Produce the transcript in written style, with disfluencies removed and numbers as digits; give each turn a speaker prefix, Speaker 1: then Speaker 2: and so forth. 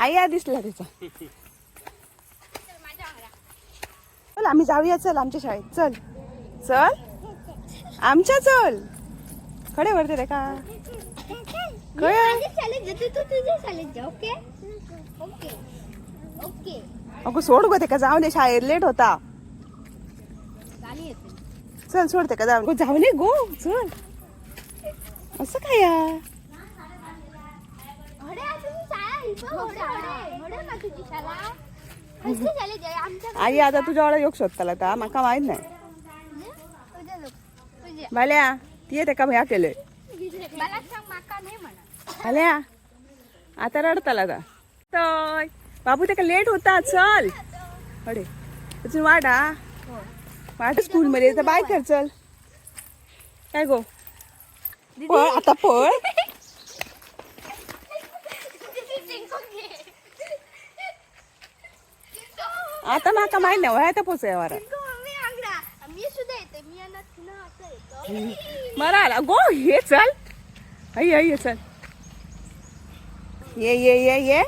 Speaker 1: आई दिसला त्याचा. चल आम्ही जाऊया, चल आमच्या शाळेत, चल चल आमच्या, चल खडे वरते रे का.
Speaker 2: मी
Speaker 1: काय?
Speaker 2: माझ्या शाळेत जाते, तू तुझ्या शाळेत जा. Okay okay okay.
Speaker 1: अगं सोड गो ते का, जाऊ दे शाळेत, लेट होता.
Speaker 2: गाणी येते.
Speaker 1: चल सोड ते का, जाऊ गो, जाऊ नये गो, चल. असं काय या?
Speaker 2: अरे तुझी शाळा ही पण होडे होडे होडे ना तुझी शाळा खयच्या शाळेत जाय आमच्या?
Speaker 1: आई आता तुझ्या योग शोधताला आता माका माहित नाही.
Speaker 2: तुझ्या लोक तुझ्या.
Speaker 1: भाल्या ती ते का भया केले.
Speaker 2: मला सांग, माका नाही म्हणा.
Speaker 1: भाल्या आता रडताला आता तर बाबू ते का लेट होता, चल. अरे अजून वाट हा, वाट स्कूल मध्ये तर बाय कर, चल. काय गो, पळ आता पळ. आता माका माहित नाही, वय आता पोचाय वारा.
Speaker 2: मी सुद्धा येते, मी आणि तिनं असं येतो.
Speaker 1: मरा आला गो हे, चल आई आई ये, चल ये ये ये ये.